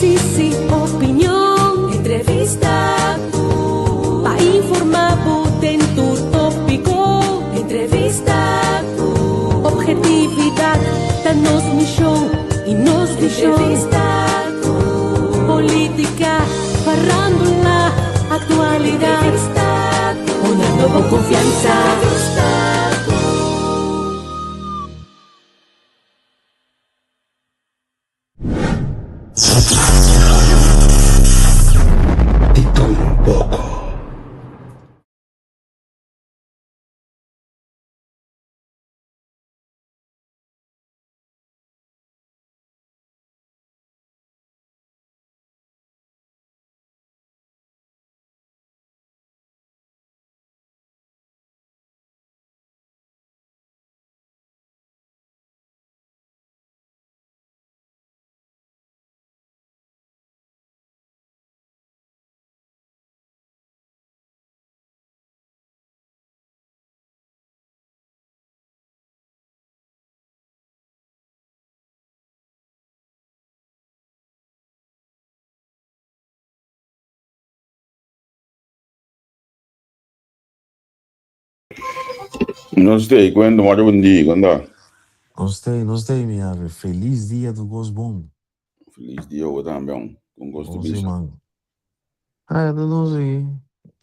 Análisis y opinion. Entrevista pa informa bo den tur tópiko. Entrevista ku objetividad ta nos mishon i nos vishon. Entrevista ku polítika, farándula, aktualidat. Entrevista ku Honrando bo konfiansa. Entrevista ku. Di todo un poko. Nos t'ei cuenta mor bon dia, con ta? Nos t'ei, nos t'ei mi ave. Felis dia tur cos bon. Felis dia bo tambe on. Con cos ta Bon bisa? siman. Ah, ta nos ei.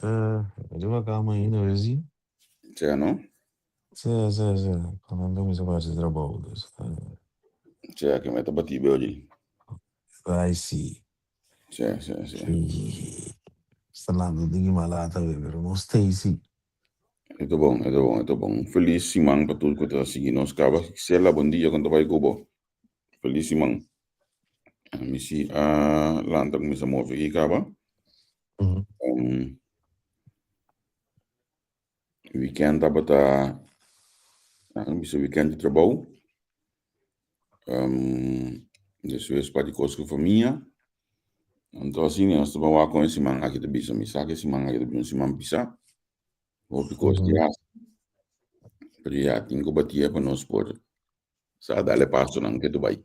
Eh, riba cama ainda wezi. Sea no? Sea, sea, sea. Cuando ando mi sa haci trabou, dus. Sea que me ta bati be oye. Ay, sí. Sea, sea, sea. Sí. Sta lando diki malata be, pero nos t'ei sí. E ta bon, e ta bon, e ta bon. Un felis siman pa tur ku ta sigui nos kaba. Sela, bon dia, kon ta bai ku bo? Felis siman. Mi si a lanta kuminsá move aki kaba. Weekend tabata, bisa weekend di trabou. Despues pa di kos ku famia. Anto asina nos ta wak kon e siman aki ta bisa. Mi sa ku e siman aki ta bini un siman pisá. Hopi kos di hasi. Pero ya, tin ku batia pa nos por sa dal e pasonan ke ta bai.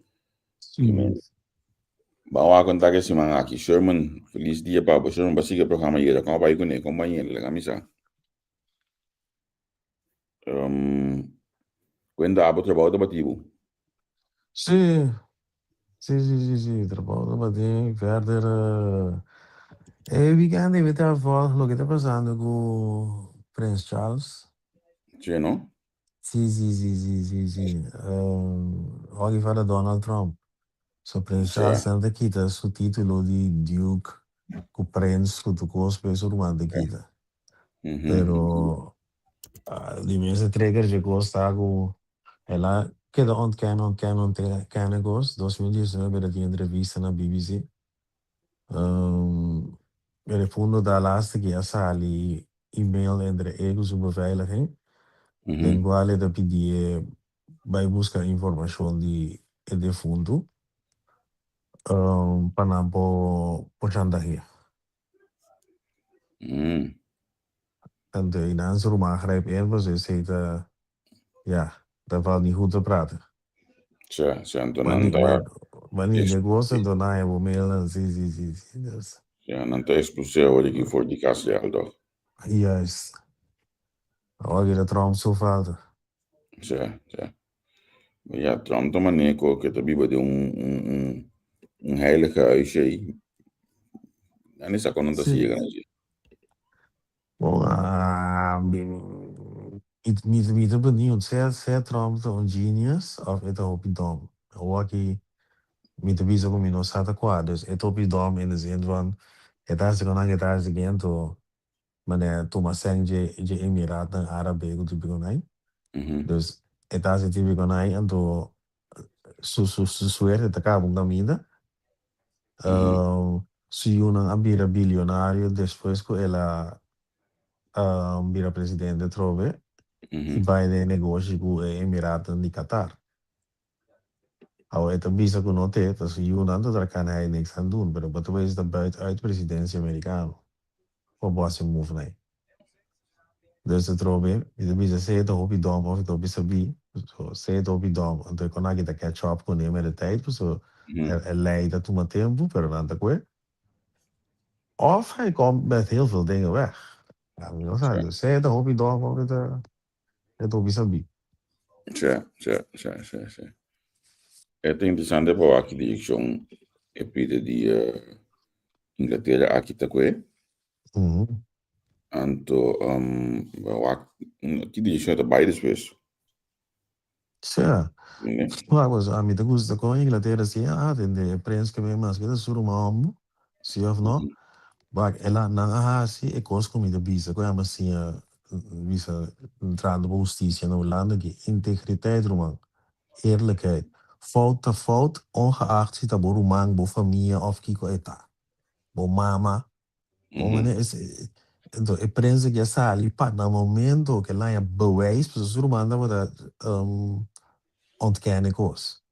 Ban wak kon ta ku e siman aki. Sherman, felis dia pa bo. Sherman, bo a sigui e programa ayera. Kon a bai kuné? Kon bai yendo? Laga mi sa. Kuenta abo trabou ta bati bo? Sí, sí, sí, sí, sí, trabou ta bati. Verder, e weekend mi ta volg loke ta pasando ku Prins Charles. Sí, no? Sí, sí, sí, sí, sí, sí. Hoki fala Donald Trump. So Prins Charles nan ta kita su titulo di Duke ku Prins ku tur kos, pero su ruman ta kita. Pero di mes e trigger dje kos ta ku el a keda ontken, ontken, ontken e kos. 2019 el a tin entrevista na BBC. Pero e punto ta laatste ki a sali email entre e ku su beveiliging den kual e ta pidié bai buska informashon di e defuntu pa nan por chantahe'é. Anto y nan su ruman grijp in pasobra esey ta, ya, ta valt niet goed te praten. Sa, sa, anto nan ta. Ma ni negocio anto nan haya bo mailnan, si, si, si, si, dus. Ya, nan ta expuls'é awor aki for di cas real toch? Juist. Awor aki ta Trump su falta. Sa, sa. Ya, Trump ta manera ku ke ta biba den un, un, un, un heilige huisje ei. Nan sa kon nan ta sigue gana así. Bon, mi, mi, mi ta benieuwd, sea, sea Trump ta un genius of e ta hopi dom. Awor aki mi ta bisa ku mi no sa ta kua, dus e ta hopi dom in de zin van e ta hasi kon nan ke ta hasi anto manera tuma sèn dje dje Emiraatnan Árabe ku típiko nan. Dus e ta hasi típiko nan anto su su su suerte ta kaba un kaminda. Su yunan a bira bilionario despues ku el a bira presidente atrobe i bai den negoshi ku e Emiraatnan di Qatar. Awor e ta bisa ku no te, ta su yunan ta traká na hij niks aan doen, pero bo ta wes ta buit uit presidensia merikano pa bo hasi move nai. Dus atrobe mi ta bisa sea e ta hopi dòm òf e ta hopi sabí, so sea e ta hopi dòm anto e kon aki ta catch up kuné mede tijd pasobra. E lei ta tuma tempu, pero nan ta kue. Of hij komt met heel veel dingen weg. Ja, mi no sa. Dus sea e ta hopi dòf of e ta e ta hopi sabí. Sí, sí, sí, sí, sí. E ta interesante pa wak ki direkshon e pide di Inglatera aki ta kue. Anto pa wak ki direkshon e ta bai despues. Sea. Wak pues ami ta gusta kon Inglatera si a atende e prens ke men maske ta su ruman homber, si of no. Wak el a nan a hasi e kos ku mi ta bisa ku e ama siña bisa entrando pa hustisia na Hulanda ki integriteit ruman, eerlijkheid. Fout ta fout ongeacht si ta bo ruman, bo famia of kiko e ta. Bo mama, Bo mane es enton e prensa ki a sali pa na momento ke laña bewijs pasobra su ruman tabata ontken e kos.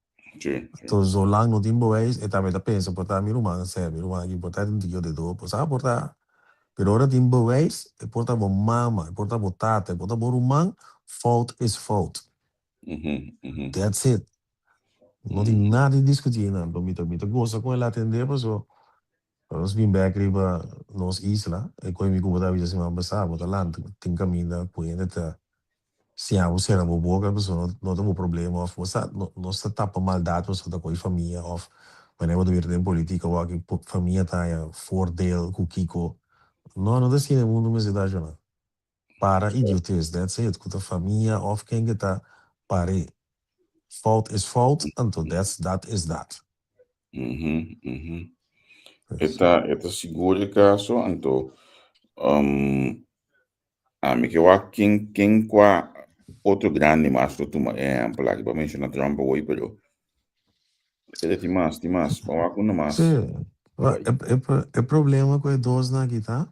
Enton zolang no tin bewijs e tambe ta pensa por ta mi ruman a sè mi ruman aki por ta tin tiki odedo por sa por ta pero ora tin bewijs e por ta bo mama e por ta bo tata e por ta bo ruman fout is fout. That's it. No tin nada di diskuti einan. Mi ta mi ta gosa kon el a atende pasobra Ora nos bin bek riba nos isla, e koe mi ku bo ta bisa siman pasá, bo ta lanta tin kaminda ku hende ta siña bo sera bo boka pasobra no no ta bo problema òf bo sa nos ta tapa maldat pasobra ta koe famia òf wanneer bo ta bira den politika wak famia ta haña voordeel ku kiko. No, no ta asina e mundu mester ta ashoná. Para idiotes, that's it, ku ta famia òf ken ke ta par'é. Fout is fout, anto that's dat is dat. Mhm, mhm. E ta, e ta sigur e kaso, anto um, ami ke wak ken, ken kua otro grandi mas lo tuma e ehempel aki pa menshona Trump awor, pero e tin mas, tin mas, pa wak uno mas. Sí, e, e, e problema ku e dosnan aki ta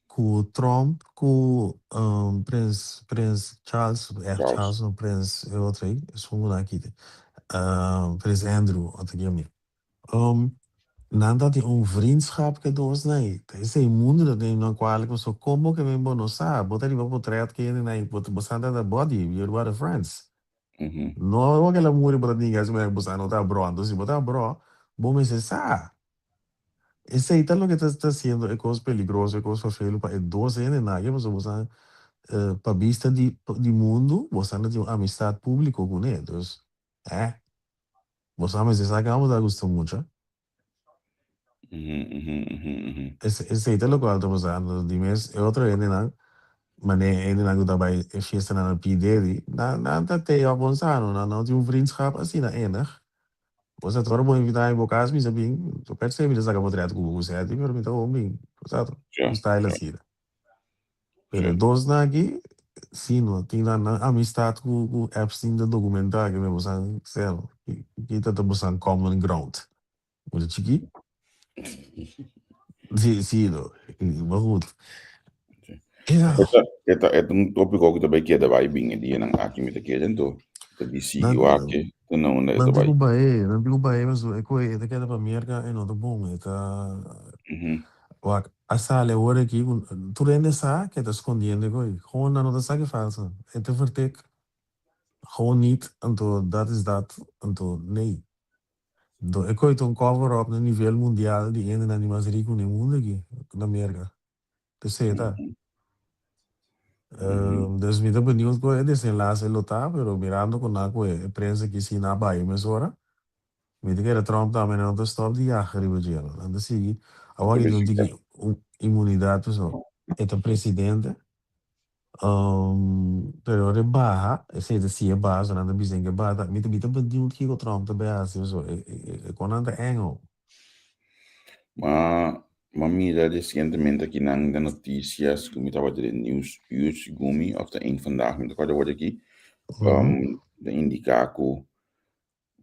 ku Trump ku um, Prins, Prins Charles, eh, Charles. Charles no, Prins e otro ei, esun ku nan kite, um, Prins Andrew, ota ki ami. Um, nan ta tin un vriendschap ku e dosnan ei. Ta esei mundu ta den nan kual ku so komo ke men bo no sa, bo ta riba potret ku hende nan ei, bo bo sa ta ta buddy, you are friends. No ora el a muri bo ta ninga si bo sa no ta bro, anto si bo ta bro, bo mester sa. Esei ta loke ta ta haciendo e cos peligroso, e cos vervelu pa e dos hendenan aki, pasobra bo sa pa bista di di mundu bo sa no tin un amistad publico cune, dus eh, bo sa mester sa caba bo ta gusta mucha. Esei ta locual ta pasando di mes e otro hendenan, mane e hendenan cu ta bay e fiestanan na P. Diddy, nan nan ta tey op bon sano, nan no tin un vriendschap asina enig. Bo sa ora bo invita mi bo cas mi sa bin, no per se mi ta saca potret cu bo cu Seti, pero mi ta bon bin, bo sa un style asina. Pero e dosnan aki si no tin nan nan amistad cu cu Epstein ta documenta ke bo san sel, kita ta bo san common ground. Mucha chiki. Sí, sí, no. Maar goed. Ja. E ta, e ta un tópiko ku ta bai keda bai bin e dianan aki mi ta kere anto ta di sigui wak e te na unda e ta Nan tin bai. ku bai, nan tin ku bai pasobra e koe e ta keda pa Merka e no ta bon, e ta wak a sali awor aki ku tur hende sa ke ta skondiendo e koe, gewoon nan no ta sa ke falsa, e ta vertek gewoon niet, anto dat is dat, anto nee. Anto e koe ta un cover up na nivel mundial di hendenan di mas riku na e mundu aki, na Merka. P'esei e ta. Dus mi ta beniut ku e desenlase lo ta, pero mirando ku nan ku e prensa aki si nan a bai mesora, mi ta kere Trump tambe nan no ta stop di yaga riba dje, no. Nan ta sigui. Awor aki tin un tiki inmunidat pasobra e ta presidente. Pero ora e baha, esei ta si e baha, so nan ta bisa en ke baha ta, mi ta mi ta beniut kiko Trump ta bai hasi pasobra e e kon nan ta eng ho. Ma ma mira resientemente aki nan den noticias ku mi tabata den nieuws uur segun mi of ta een vandaag mi ta kòrda awor aki ta indiká ku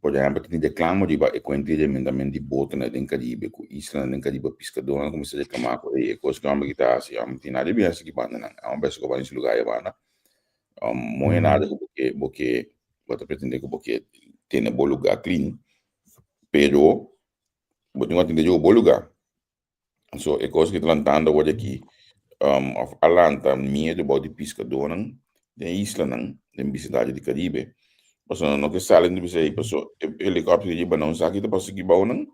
Por ehempel, tin reclamo riba e cuenta di remendamento di botonan den Caribe, cu islanan den Caribe, piscadornan a cuminsa reclama cu ey, e cos cu homber ki ta haci, homber tin nada di bin haci ki bandanan, homber bes cu bai su lugar e banda. Mooi en aardig cu bo ke, bo ke, bo ta pretende cu bo ke tene bo lugar clean, pero bo tin cu atende riba bo lugar. So e kos ki ta lantando awor aki, of a lanta miedu bou di piskadónan den islanan den bisindario di Karibe. Pasobra nan no ke sali di bisa ei paso e helikòpter ke yiba nan sa ki ta pasa aki bou nan.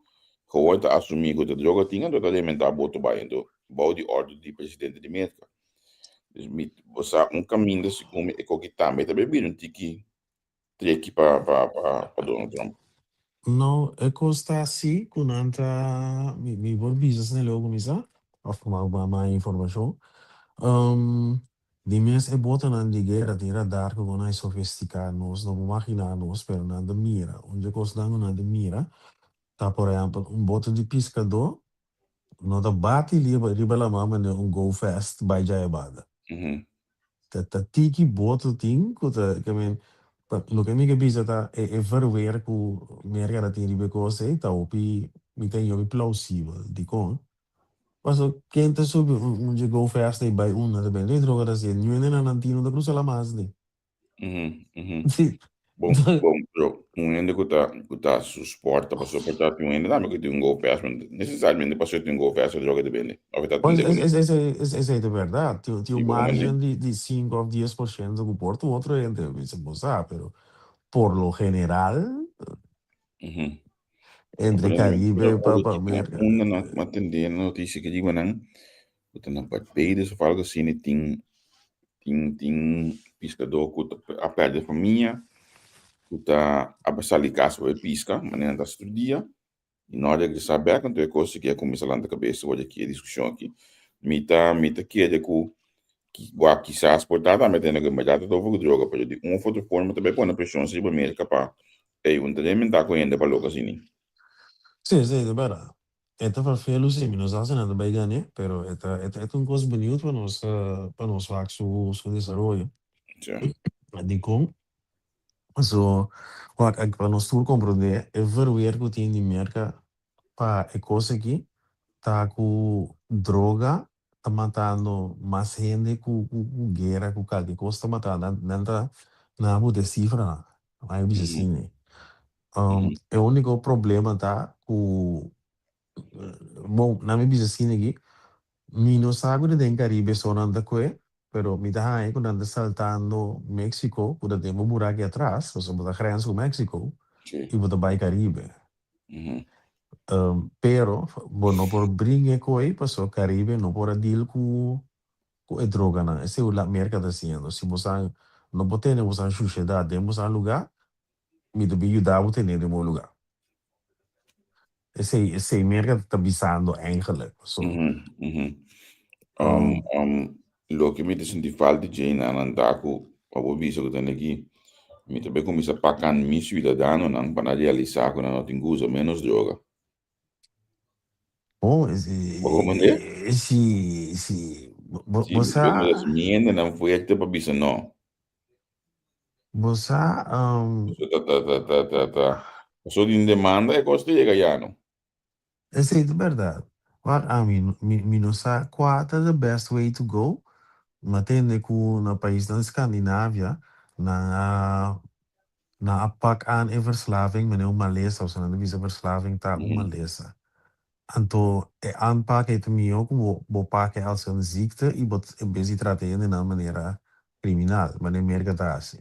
Gewoon ta asumí ku ta droga tin anto ta rementá boto bai anto bou di òrdu di presidente di Merka. Dus mi bo sa un kaminda segun mi e koki tambe ta bai bira un tiki treki pa pa pa pa Donald Trump. No, e kos ta asi ku nan ta, mi mi por bisa asina leu kuminsá òf ku ma ma informashon. Di mes e botonan di guera tin radar ku nan a sofistiká, nos no por maginá nos, pero nan ta mira. Un dje kosnan ku nan ta mira ta por ehèmpel un boto di piskadó no ta bati riba riba laman manera un go fast bai djaya banda. Ta ta tiki boto tin ku ta ke men pa loke mi ke bisa ta e e verweer ku Merka ta tin riba e kos ei ta hopi mi ta hopi plausibel. Dikon? Paso ken ta subi un dje go fast ei bai unda ta bende droga ta hasié niun hende na nan tin no ta krusa laman asina. Sí. Bon, bon, pero un hende ku ta ku ta su sport ta paso por ta tin un hende tambe ku tin un go fast, pero nesesariamente paso tin un go fast e droga ta bende. Of e ta tende kuné. Esei ta bèrdat. Tin un margen di sinku òf 10% ku por tin otro hende bisa bo sa, pero por lo general entre Caribe pa pa Merca. Unda nan a tende noticia ke digo nan ku ta na Barbados of algo asina tin tin tin piskadó ku a pèrdè famia ku ta a sali kas pa bai piska manera nan ta hasi tur dia i no a regresá bèk anto e kos aki a kuminsá lanta kabes wòrdu aki e diskushon aki mi ta mi ta kere ku Wak kisas por ta tambe tene ku berdad ta tofa ku droga, pero di un of otro forma ta bai pone preshon riba Merka pa ey un ta inventá ku hende pa loko asini. Sí, sí, ta berdad. E ta vervelu sí, mi no sa si nan ta bai gané, pero e ta e ta un kos beniut pa nos pa nos wak su su desaroyo. Sí. Dikon? Paso wak pa nos tur komprondé e verweer ku tin di Merka pa e kos aki ta ku droga ta matando mas hende ku ku guera ku kalke kos ta matando nan nan ta nan a buta e sifranan nan a bisa asina e uniko problema ta ku bon nan mi bisa asina aki mi no sa ku ta den Caribe so nan ta kue pero mi ta haña ku nan ta saltando Mexico ku ta den bo buraki atras pasobra bo ta grens ku Mexico i bo ta bai Caribe. Pero bo no por bringa cu ei pasobra Caribe no por a deal cu cu e droganan. Esei hu la Merca ta haciendo. Si bosan no por tene bosan shushedad den bosan lugar, mi ta bin yuda bo tene den bo lugar. Esei esei Merca ta bisando eigenlijk. So. Loke mi ta sinti falta dje nan ta ku pa bo bisa ku ta neki mi ta bai kuminsá pakan mi siudadanonan pa nan realisá ku nan no tin ku usa ménos droga. Bon, Bo komprendé? si, si, bo, Si, bo mi ta sa, bai kuminsá mi hendenan fuerte pa bisa no. Bo sa, Ta, ta, ta, ta, ta, ta. Pasobra tin demanda e kos ta yega ya no. Esei ta bèrdat. Wak ami, mi mi no sa kua ta the best way to go. Mi a tende ku na paisnan Skandinavia nan a nan a pak aan e verslaving manera un malesa, osea nan ta bisa verslaving ta un malesa. Anto e aanpak ei ta mihó ku bo bo pak e als een ziekte i bo en bes di trata e hendenan manera kriminal, manera Merka ta hasi.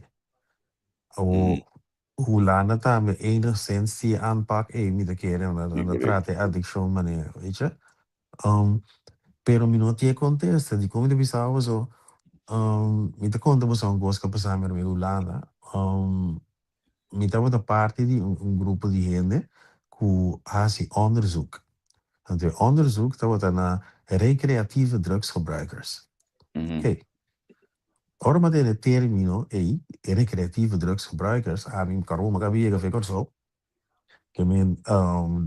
Awor Hulanda tambe enigszins tin e aanpak ei, mi ta kere, nan ta trata e adikshon manera, weet je. Pero mi no tin e kontesta, dikon mi ta bisa bo paso mi ta konta boso un kos ku a pasa mi riba Hulanda. Mi tabata parti di un grupo di hende ku hasi onderzoek. Anto e onderzoek tabata na recreatieve drugsgebruikers. Oké. Ora mi a tene e termino ei, e recreatieve drugsgebruikers, ami Carol mi a kaba yega fe Kòrsou, ke men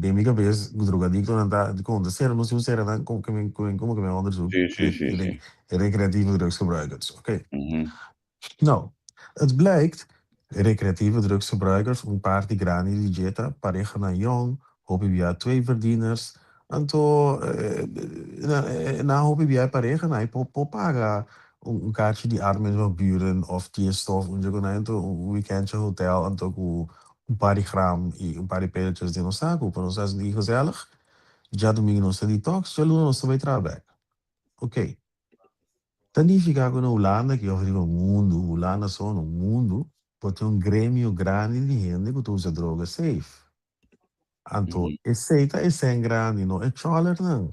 den mi kabes drogadiktonan ta kon ta sera nos tin un sera nan kon ke men komo ke men onderzoek recreatieve drugsgebruikers. Oké. Nou, het blijkt, recreatieve drugsgebruikers, un parti grandi di dje ta parehanan yong, hopi bia tweeverdieners, anto nan hopi bia e parehanan ei por paga un kaartje di Armin van Buuren of Tiesto of un dje ku nan, anto un weekendje hotel anto ku un par di gram i un par di pilletjes den nos saku pa nos hasi di gezellig. Djadumingu nos ta detox, djaluna nos ta bai traha bek. Oké. Ta nifiká ku na Hulanda aki òf riba mundu, Hulanda so no, mundu. Bo tin un gremio grandi di hende ku ta usa droga safe. Anto esei ta e sèn grandi, no e chòlernan.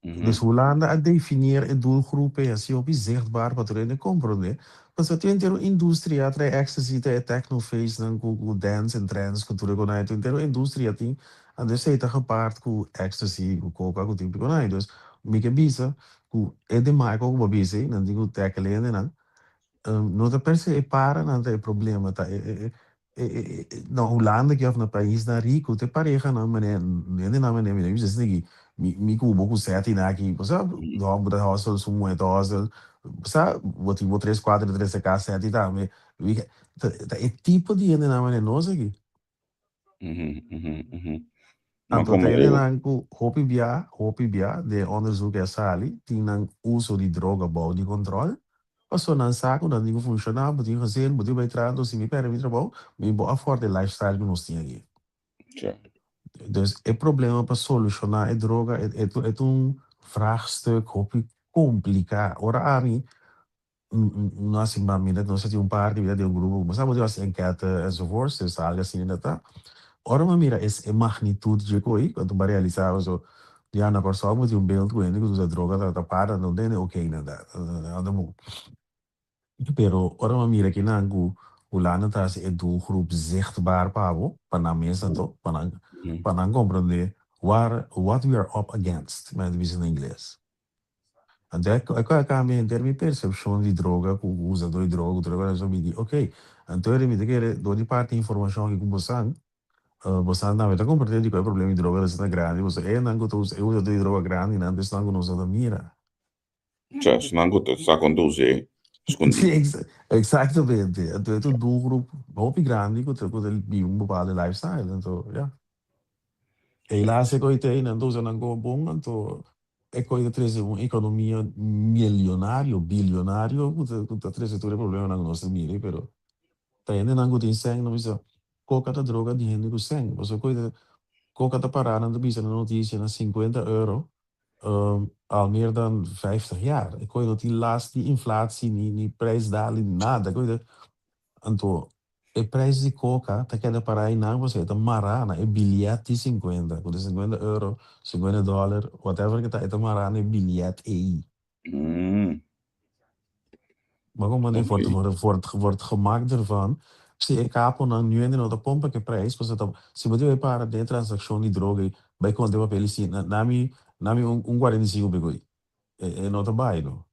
Dus Hulanda a defineer e doelgroep ei hasi hopi zichtbaar pa tur hende komprondé. Pasobra tin henter un industria trae ecstasy ta e technofeestnan ku ku dance en trance ku tur e konai. Tin henter un industria tin, anto esei ta gepaard ku ecstasy, ku coca, ku tipo di konai. Dus mi ke bisa ku e demarco ku bo a bisa ei, nan tin ku tackle e hendenan. No ta per se e paranan ta e problema, ta e na Hulanda aki of na paisnan rico ta e parehanan manera hendenan manera mi ta bisa esaki mi mi ku bo ku sètina aki bo sa di hòmber ta hòsel su muhé ta hòsel bo sa bo tin bo tres kuater tres e kas sèti tambe ta e tipo di hendenan manera nos aki. Anto ta hendenan ku hopi bia, hopi bia den onderzoek a sali tin nan uso di droga bou di kontrol, pasobra nan sa ku nan tin ku funshoná, bo tin gezin, bo tin bai traha, anto si mi pèrdè mi trabou, mi bo afòrt e lifestyle ku nos tin aki. Dus e problema pa solushoná e droga e ta un vraagstuk hopi kompliká. Ora ami No hasi ma mira nos a tin un par di bida den un grupo bo sa bo tin hasi enkete enzovoorts dus algo asina ta ora bo mira es e magnitud dje koe anto bo a realisa paso ya na Kòrsou bo tin un beeld ku hende ku ta usa droga ta ta para no tende oke nan ta anda pero ora bo mira kinan ku Hulanda ta hasi e doelgroep zichtbaar pa bo pa nan mes anto pa nan pa nan komprende war what we are up against men ta bisa na ingles. Anto e a cambia henter mi percepcion di droga cu usador di droga cu tur e cosa mi di ok anto mi ta kere dor di parti informacion aki cu bosan bosan tambe ta comprende di cu e problema di droga ta asina grandi pasobra enan cu ta usa e usador di droga grandinan ta esnan cu nos no ta mira. Sa esnan cu ta sa con ta us'e scondi. Si exactamente anto e ta un doelgroep hopi grandi cu ta biba un bepaalde lifestyle anto ya. Helaas e koe ta ei nan ta usa nan koe bon anto e koe ta trese un ekonomia milionario, bilionario ku ta ku ta trese tur e problemanan ku nos ta mira ei pero ta hendenan ku tin sèn nan bisa koka ta droga di hende ku sèn pasobra koe ta koka ta pará nan ta bisa na notisia na sinkuenta euro al meer dan vijftig jaar e koe no tin last di inflatie ni ni prijsdaling nada koe ta anto E prijs di koka ta keda pará einan pasobra e ta mará na e bilyet di sinkuenta, ku ta sinkuenta euro, sinkuenta dòler, whatever ke ta, e ta mará na e bilyet ei. Maar como e wordt, wordt, wordt, wordt gemaakt ervan, si e kaponan nu hende no ta pompa ke prijs, pasobra ta, si bo debe para den e transakshon di droga ei, bai konta e papel i si, na mi, na mi un 45 p'e koe. E no ta bai no.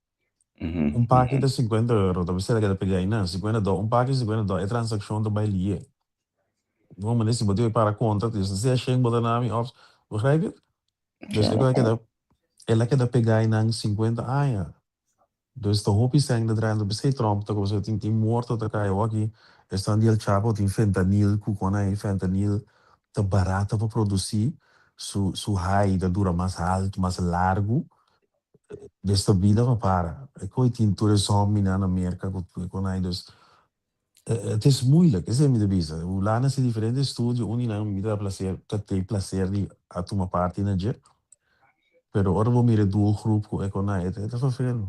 Un paki ta 50 euro, ta bisa keda pega einan, 50 dòler, un paki 50 dòler, e transakshon ta bai lié. Bo manda si bo debe para konta, dus sea shen bo ta na mi òf, begrijp je? Dus e kos a keda, el a keda pega einan 50 aña. Dus ta hopi sèn ta drenta, p'esei Trump ta kumsa tin tin morto ta kai awor-aki, esnan di El Chapo tin fentanil ku kon ei fentanil ta barata pa produsí, su su high ta dura mas haltu, mas largu, Dus ta bida pa para. E koe tin tur e zombinan na Merka ku ku nan dus het is moeilijk, esei mi ta bisa. Hulanda hasi diferente estudio, un di nan mi ta placer ta tin placer di a tuma parti na dje, pero ora bo mira e doelgroep ku e konai e ta vervelend.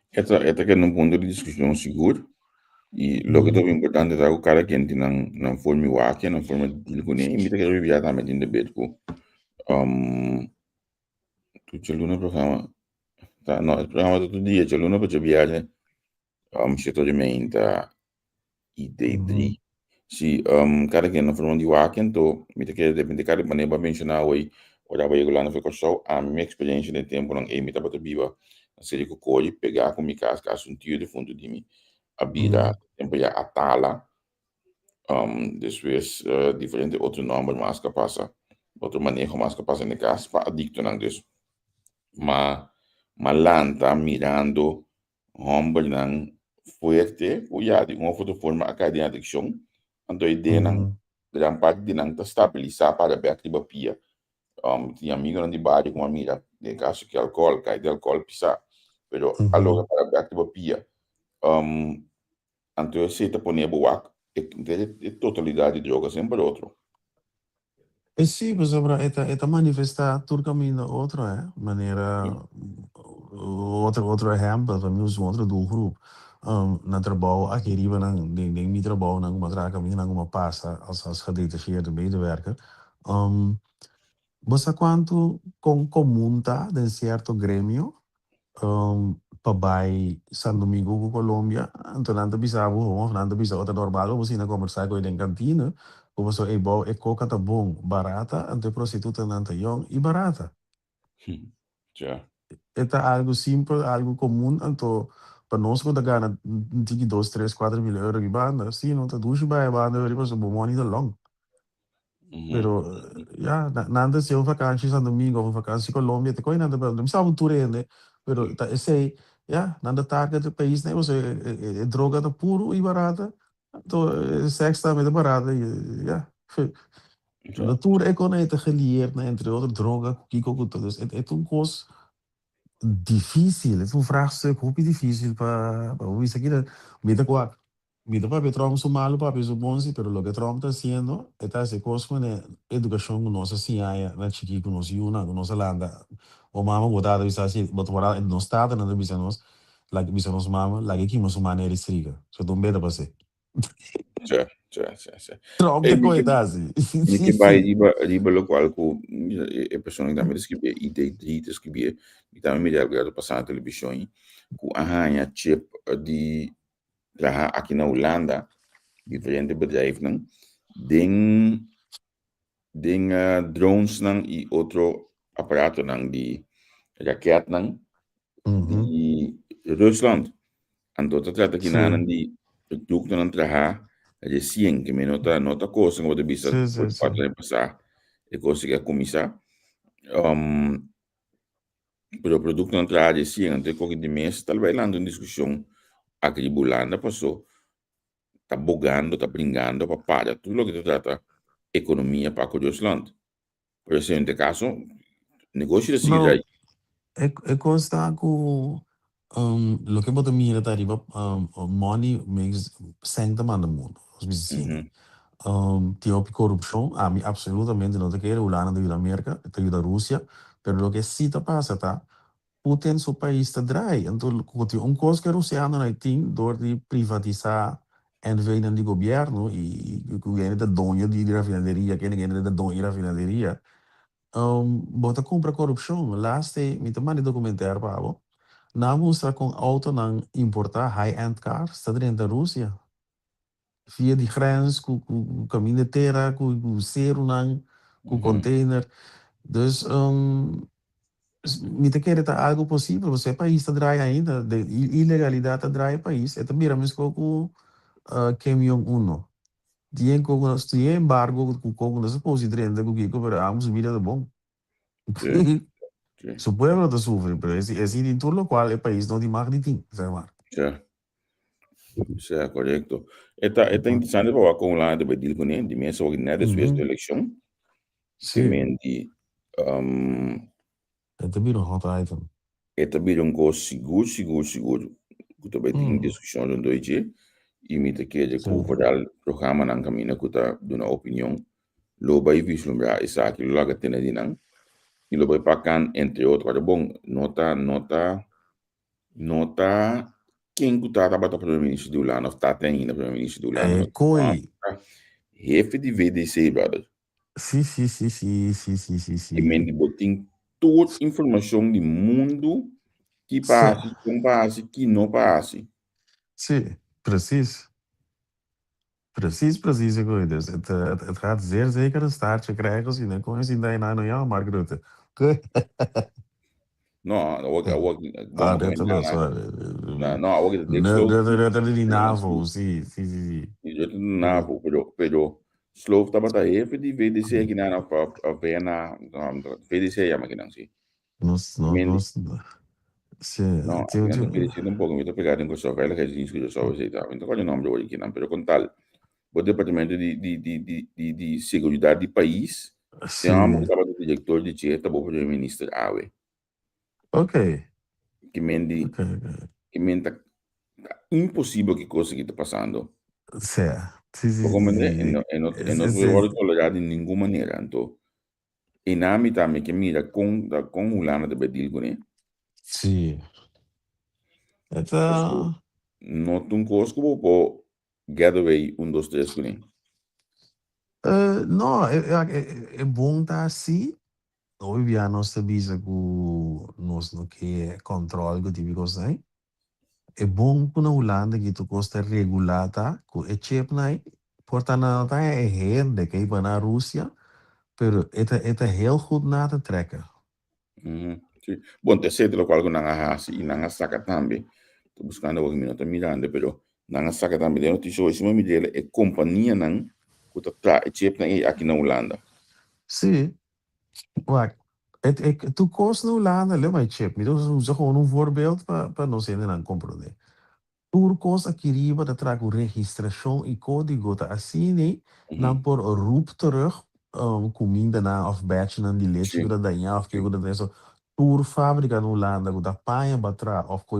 E ta e ta keda un punto di diskushon sigur i loke ta importante ta ku kada ken tin nan nan forma di wak, nan forma di deal kuné i mi ta kere bibia tambe tin debet ku Tur djaluna programa ta no e programa ta tur dia djaluna pa djabièrnè shete ora di meinta i day dri. Si kada ken na forma di wak anto mi ta kere depende kada manera bo a menshoná awor ora bo a yega Hulanda for Kòrsou ami mi eksperensia den tempunan ei mi tabata biba na Seri Kokori pegá ku mi kas kas un tio difuntu di mi a bira tempu ya Atala Despues diferente otro nomber mas ka pasa, otro maneho mas ka pasa den e kas pa adiktonan. Dus ma ma lanta mirando hombernan fuerte ku ya di un of otro forma a kai den adikshon, anto e denan gran parti di nan ta stabilisá para bèk riba pia. Tin amigonan di bario ku a mira den kaso ki alkohòl, kai den alkohòl pisá, pero a logra para bèk riba pia. Anto esei ta pone bo wak e totalidat di droga semper otro. E si, pasobra e ta e ta manifestá tur kaminda otro, hè. Manera otro otro ehèmpel, pa mi usa un otro doelgroep. Na trabou aki riba nan den den mi trabounan ku mi a traha kamindanan ku mi a pasa als als gedetacheerde medewerker. Bo sa kuantu kon komun ta den sierto gremio pa bai San Domingo ku Colombia? Anto nan ta bisa bo of nan ta bisa bo ta normal pa bo sinta kombersá ku e den kantina ku pasobra ey bou e koka ta bon barata anto e prostitutanan ta yòn i barata. Ja. E ta algu simpel, algu komun, anto pa nos ku ta gana un tiki dos, tres, kuater mil euro di banda, si no ta dushi bai e banda riba pasobra bo moni ta long. Pero ya, nan ta hasi un vakanshi Santo Domingo of un vakanshi Colombia, te koe nan ta bai, mi sa un tur hende, pero ta esei, ya, nan ta target e paisnan pasobra e droga ta puru i barata, Anto e seks tambe ta barata y ya. Pero tur e con ey ta gelieerd na entre otro droga cu kico cu ta. Dus e ta un cos dificil, e ta un vraagstuk hopi dificil pa pa bo bisa kila. Mi ta cua, mi ta papia Trump su malo papia su bon si, pero loke Trump ta haciendo e ta haci cos cu ne educacion cu nos a siña na chiki cu nos yunan cu nos a lanta. Bo mama cu bo tata bisa si, bo ta worde nos tatanan ta bisa nos Laga bisa nos mama, laga e kima su manera di striga. So ta un beta pa se. Sè, sè, sè, sè. Trump Ey, ta mi ke, koita si. mi ke bai riba, riba lokual ku e, e persona ki tambe ta skribié, ID3 ta skribié, mi tambe mira algu rato pasá na televishon ei, ku a haña chip di traha aki na Hulanda, diferente bedrijfnan, den den dronesnan i otro aparatonan di raketnan di Rusland. Anto ta trata kinanan di produktonan traha resien, ke mi no ta no ta kosnan ku bo ta bisa por kuater aña pasá e kos a kuminsá. Pero produktonan traha resien, anto e koki di mes tal bai lanta un diskushon aki riba Hulanda paso ta bogando, ta bringando pa para tur loke ta trata ekonomia pa ku Rusland. Pero esei no ta e kaso, negoshi ta sigui No, drai. e e kos ta ku loke bo ta mira ta riba money makes sèn ta manda mundu, nos bisa asina. Tin hopi korupshon, ami absolutamente no ta kere Hulanda ta yuda Merka, ta yuda Rusia, pero loke si ta pasa ta Putin su pais ta draai. Anto ku tin un kos ku e rusianonan tin dor di privatisá NVnan di gobièrnu i ku hende ta doño di rafinaderia, kende kende ta doño di rafinaderia, bo ta kumpra korupshon. Laatste mi ta manda e dokumentèr pa bo, nan a mustra kon outonan importá, high end cars, ta drenta Rusia via di grens ku kaminda tera, ku serunan, ku container. Dus mi ta kere ta algo posibel pasobra e pais ta draai ainda, de ilegalidad ta draai e pais, e ta bira mesco ku Kim Jong Un no. Dien ku nos tin e embargo ku ku nos a posi drenta ku kiko pero amo su bida ta bon. Su pueblo ta sufri pero esi tin tur locual e pais no tin mag di tin, zeg maar. Sea, korekto. E ta, e ta interesante pa wak kon Hulanda ta bai deal kuné. Di mes awor net despues di elekshon. Sí. Ke men di, E ta bira un hot item. E ta bira un kos sigur, sigur, sigur ku ta bai tin diskushon rondó di dje. I mi ta kere ku vooral programanan kaminda ku ta duna opinion lo bai vislumbrá esaki, lo laga tene di nan i lo bai pakan entre otro. Ora bon, no ta, no ta. No ta ken ku ta tabata prome minister di Hulanda of ta te ainda prome minister di Hulanda. Eh, koi. Hefe di VDC, brother. Si, si, si, si, si, si, si, si. I men di bo tin tur informashon di mundu ki pa hasi, kon pa hasi, ki no pa hasi. Si, precies. Precies, precies, ik weet dus. Het, het, het gaat zeer zeker een staartje krijgen als je dan kon je zien dat je nou ja, Mark Rutte. No, awor awor Ah, Rutte no, sorry. No, no, awor Dick Sloof. Rutte, Rutte di NAVO, sí, sí, sí, sí. Rutte di NAVO, pero pero Sloof tabata hefe di VDC aki nan of of VNA, VDC yama aki nan, sí. Nos, no, nos, sí, No, tin, aki nan ta tin. VDC tampoco, mi ta pega den Curaçao, Veiligheidsdienst Curaçao esei ta, mi no ta acorda e nomber awor aki nan, pero con tal, bo departamento di di di di di di seguridad di pais, e homber Sí. cu tabata director di dje ta bo primer minister awe. Ok. Ki men di, Ok, ok. ki men ta, ta imposibel ki cos aki ta pasando. Sí, sí, sí, Bo sí, comprende? sí, E sí. no, e no, e Es, no es, por wordo es, tolerá di ningun manera. Anto, E na mi tambe ke mira kon ta kon Hulanda ta bai deal kuné. Sí. E ta. no ta un kos ku bo por get away un dos tres kuné. No, e bon ta si, hopi bia nos ta bisa ku nos no ke kòntròl ku tipo kosnan ei. E bon ku na Hulanda aki tur kos ta regulá ta ku e chipnan ei por ta nan no ta haña e hende ke iba na Rusia, pero e ta e ta heel goed na te trekken. Si. Bon, ta esei ta lokual ku nan a hasi i nan a saka tambe. Ta buskando awor mi no ta mirando, pero nan a saka tambe den notisia hoy sima mi dele e kompanianan ku ta traha e chipnan ei aki na Hulanda. Si. Wak, et e tur kos na Hulanda leu mai chip. Mi ta usa gewoon un voorbeeld pa pa nos hendenan komprondé. Tur kos aki riba ta traha ku registrashon i kódigo ta asina nan por roep terug kumindanan òf batchnan di lechi ku ta dañá òf ke ku ta dañá. So, tur fábrika na Hulanda ku ta paña pa traha òf ku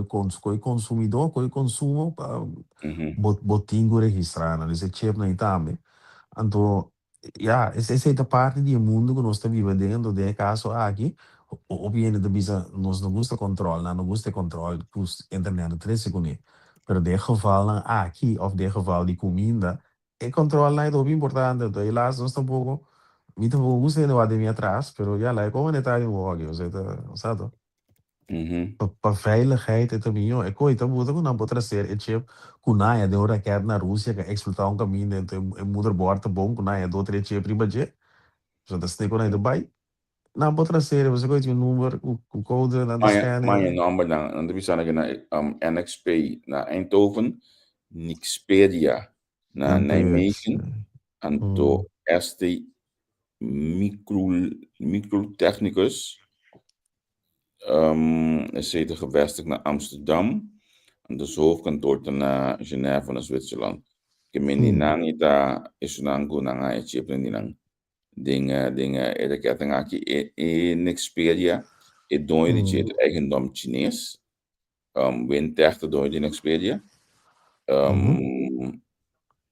e konsumidó, ku e konsumo bo bo tin ku registrá nan. Dus e chipnan ei tambe. Anto Ya, esei ta parti di e mundu ku nos ta biba den, anto den e kaso aki, hopi hende ta bisa nos no gusta kòntròl, nan no gusta e kòntròl ku internet ta trese kuné. Pero den e gevalnan aki òf den e geval di kuminda, e kòntròlnan ei ta hopi importante. Anto helaas nos tampoko, mi tampoko gusta hende wak den mi atras, pero ya, laga e komo hende ta den wòki, osea ta, sa to. Pa veiligheid e ta miñó. E koe ta buta ku nan por traser e chip ku nan haya den un raket na Rusia ku a eksplotá un kaminda ento e moederbord ta bon ku nan haya do tres chip riba dje. So ta sne ku nan ta bai. Nan por traser e pasobra koe tin un number ku kode nan ta scan e. Maña nomber nan nan ta bisa nan na NXP na Eindhoven, Nixperia na Nijmegen, anto ST Microtechnicus Esei ta gevestigd na Amsterdam, anto su hoofdkantoor ta na Genève na Zwitserland. Ke men di nan i ta esunnan ku nan a e chipnan di nan den den e raketnan aki. E e Nexperia, e doño di dje ta eigendom chines. Wintech ta doño di Nexperia.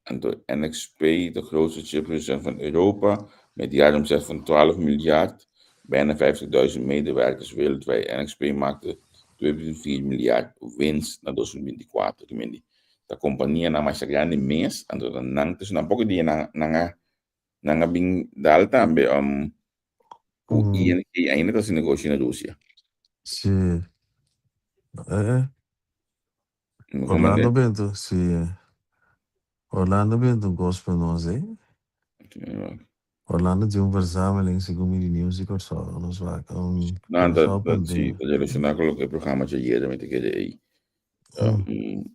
Anto NXP, de grootste chipproducent van Europa, met jaaromzet van 12 miljard, bijna 50.000 medewerkers wereldwijd. NXP maakte 2,4 miljard winst na 2024. Ki men di, ta kompanianan masha grandi mes, anto ta nan ta nan poko dia nan nan a nan a bin dal tambe um, ku ING ainda ta hasi negoshi na Rusia. Sí. Eh, eh. Orlando Bento, sí. Orlando Bento un kos pa nos, eh. Orlando tin un verzameling segun mi di Nieuws di Kòrsou. Nos wak um No, ta, ta, sí, ta relacioná ku loke e programa djayer mi ta kere ei. Um,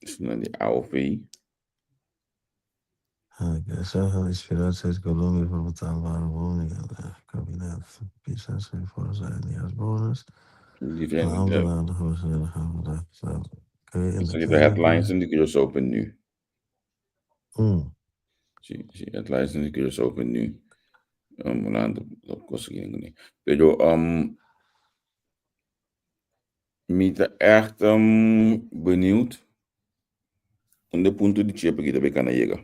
esnan di AOV. Curaçao inspiratie uit Colombia voor betaalbare woningen. Kabinet Pisas voor bonus. Diferente. Esaki ta headlines di Curaçao pa nu. Sí, sí, headlines di Curaçao pa nu. Um, Orlando, cosa que nem. Pero um, mi ta echt um, benieuwd Unda e punto di chepe ki ta bay cana yega?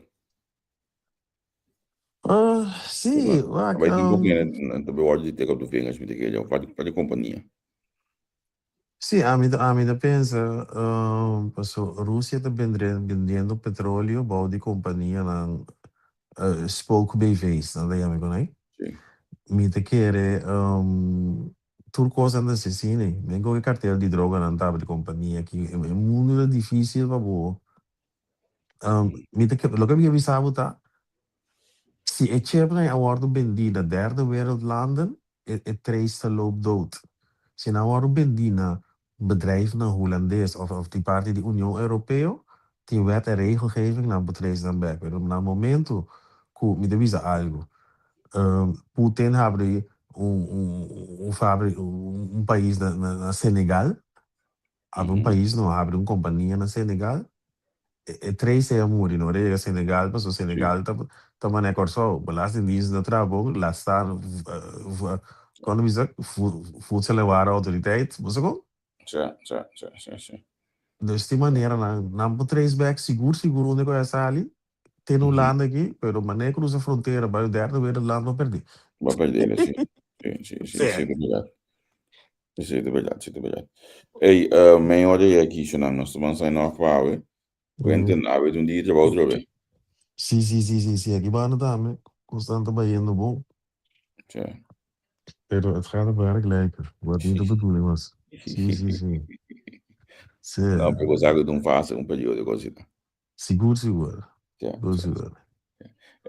Uh, sí, wak, Bay tin poco hende ta bay wordo di take up the vingers mi ta kere of pa di compania. Sí, ami ta ami ta pensa um, paso Rusia ta bendre bendiendo petroleo bou di companianan uh, spook BV's, nan ta yama con ei. Sí. Mi ta kere um, Tur cos nan ta asesina ei. Men con e cartel di droganan ta abri compania aki. E mundo ta dificil pa bo. Mi ta loke mi ke bisa bo ta, si e chipnan a wordo bendi na derde wereld landen, e e trace ta loop dood. Si nan a wordo bendi na bedrijfnan Hulandes of of di parti di Union Europeo, tin wet en regelgeving nan por trace nan bek. Pero na momento cu mi ta bisa algo, Putin habri un un un fabri un pais na na Senegal, habri un pais no, habri un kompania na Senegal, e e tres ei a muri no, ora yega Senegal pasobra Senegal ta ta manera Kòrsou, belastingdienst no traha bon, laat staan kon ta bisa voedsel en warenautoriteit, bo sa kon? Sa, sa, sa, sa, sa. Dus tin maneranan, nan por trace back sigur sigur unda ku a sali, Te na Hulanda aki, pero manera cruza frontera bai un derde wereldland bo perdí. Bo perdé, sí. Sí, sí, sí, sí, ta berdad. Sí, ta bèrdat, sí, ta bèrdat. Ey, mei ora ya aki, Shonan, nos ta ban sign off pa awe. Quentin, awe ta un dia di trabou otra be. Sí, sí, sí, sí, sí. Aki banda tambe, kosnan ta bayendo bon. Sí. Pero het gaat op werk lekker. Wat niet de bedoeling was. Sí, sí, sí. Sí. No, pero sa ku ta un fase, un periodo, kosita. Sigur, sigur. Ja, Sigur, ja. sigur.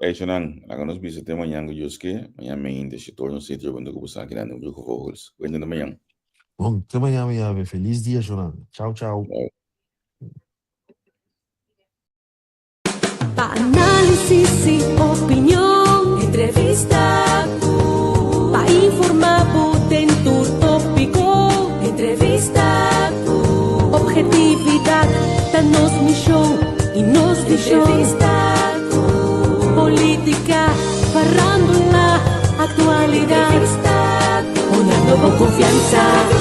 Ey, Shonan, laga nos bisa te mañan ku Dios ke. Mañan mainta, shetor nos sitio banda ku bo sa kinan den Vroege Vogels. Kuenta te mañan. Bon, te mañan mi yabe. Feliz dia, Shonan. Chao, chao. Chao. Pa análisis y opinion, entrevista ku. Pa informa bo den tur tópiko, entrevista ku. Objetividad ta nos mishon y nos vishon. Entrevista ku. Polítika, farándula, aktualidat. Entrevista ku. Honrando bo konfiansa.